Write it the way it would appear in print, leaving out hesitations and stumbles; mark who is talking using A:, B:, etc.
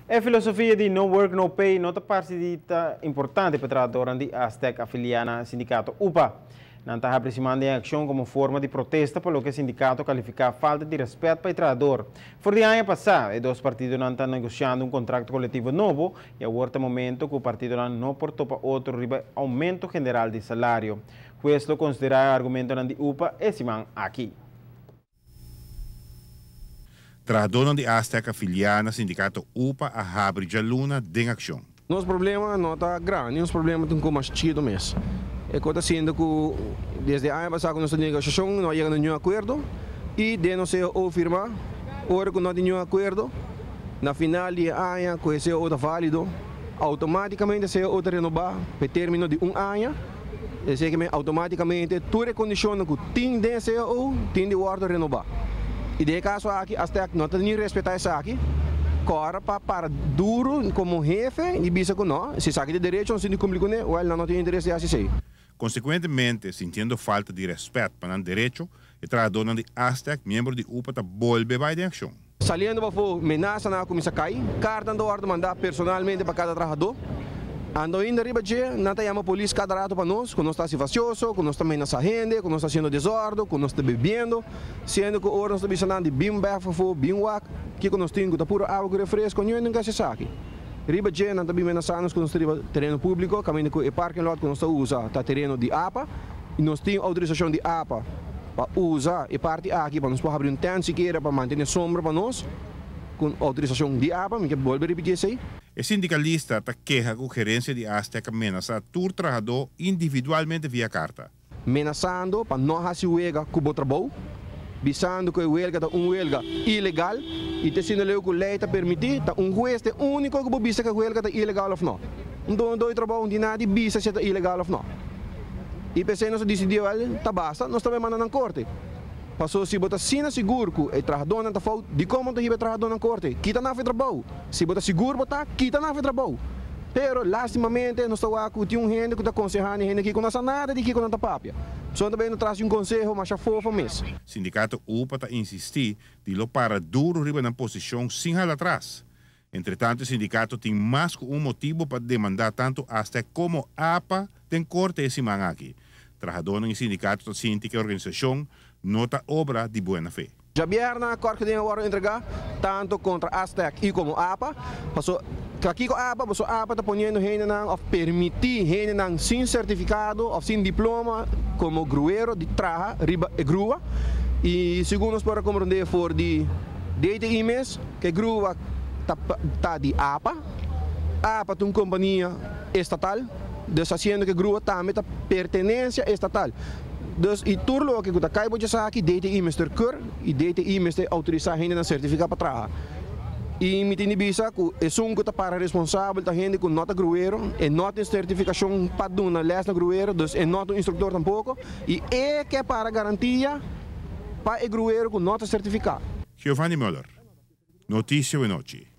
A: E filosofia di no work no pay no ta parse di ta importante pa trahadónan di Astec afiliá na sindikato UPA. Nan ta habri siman den akshon komo forma di protesta pa loke e sindikato kalifiká falta di rèspèt pa e trahador. For di aña pasá e dos partidonan ta negosiando un kontrakto kolektivo nobo i awor ta momento ku partidonan no por topa otro riba e oumento general di salario. Hues lo konsiderá e argumentonan di UPA e siman aki.
B: Trahadónan di Astec afiliá na sindikato upa a habri djaluna den akshon.
C: Nos problema no ta grandi, nos problema ta un ko mas chido mes. E ko ta siendo ku desde aña pasá ku nos ta negosiashon no a yega na niun akuerdo i den nos CAO firmá ora ku no tin niun akuerdo na final di e aña ku e CAO ta válido outomátikamente CAO ta renobá pa e término di un aña. Esei ke men outomátikamente tur e kondishonnan ku tin den e CAO tin di wòrdu renobá. I den e kaso aki Astec no ta ni respetá esaki, kòrda pa para duru komo hefe i bisa ku nò, si esaki ta derecho nos tin di kumpli kuné, wèl nan no tin interes di hasi esei.
B: Konsekuentemente, sintiendo falta di rèspèt pa nan derecho, e trahadónan di Astec, miembro di upa ta bolbe bai den akshon.
C: Saliendo pafó, menasanan a kuminsá kai. Kartanan ta wòrdu mandá personalmente pa kada trahadó. Ando ainda riba dje, nan ta yama polis kada ratu pa nos, ku nos ta hasi fasioso, ku nos ta menasá hende, ku nos ta hasiendo desòrdu, ku nos ta bebiendo. Siendo ku ora nos ta bisa nan di bin bèk pafó, bin wak, kiko nos tin ku ta puru awa ku refresko, niun hende nunka hasi esaki. Riba dje, nan ta bin menasá nos ku nos ta riba tereno públiko, kaminda ku e parking lot ku nos ta usa ta tereno di apa, i nos tin outorisashon di apa. Pa usa e parti aki pa nos por habri un tent sikiera pa mantene sombra pa nos ku outorisashon di apa, mi ke bolbe ripiti esei.
B: E sindikalista ta keha ku gerensia di Astec a menasá tur trahadó individualmente via karta.
C: Menasando pa no hasi wega ku bo trabou, bisando ku e welga ta un welga ilegal i te siendo leu ku lei ta permití, ta un hues ta e úniko ku por bisa ku e welga ta ilegal òf no. Un doño di trabou no tin nada di bisa si e ta ilegal òf no. I p'esei nos a disidí wèl ta basta, nos ta bai manda nan korte. Paso si bo ta asina sigur ku e trahadónan ta fout, dikon bo no ta hiba e trahadónan korte? Kita nan afe trabou! Si bo ta sigur bo ta, kita nan afe trabou! Pero, lastimamente, nos ta wak ku tin un hende ku ta konsehá ni hende kiko no sa nada di kiko nan ta papia. So nan ta bai tras di un konseho masha fofo mes.
B: Sindikato upa ta insistí di lo para duru riba nan posishon sin hala atras. Entretanto e sindikato tin mas ku un motibu pa demandá tantu Astec komo apa den korte e siman aki. Trahadónan i sindikato ta sinti ku e organisashon no ta obra di buena fe.
C: Djabièrnè kòrt ku den a wòrdu entregá tantu kontra Astec i komo apa. Paso kiko apa? Paso apa ta poniendo hendenan òf permití hendenan sin sertifikado òf sin diploma komo gruero di traha riba e grua. I segun nos por a komprondé for di DTI mes, Ke grua ta ta di apa. Apa ta un kompania estatal, dus hasiendo ke grua tambe ta pertenencia estatal. Dus i tur loke ku ta kai bo djesaki DTI mester keur i DTI mester outorisá hendenan sertifiká pa traha. I mi tin di bisa ku esun ku ta para responsabel ta hende ku no ta gruero, e no tin sertifikashon pa duna lès na gruero, dus e no ta un instruktor tampoko i e ke para garantia pa e gruero ku no ta sertifiká.
B: Giovanni Muller, Noticia Wenochi.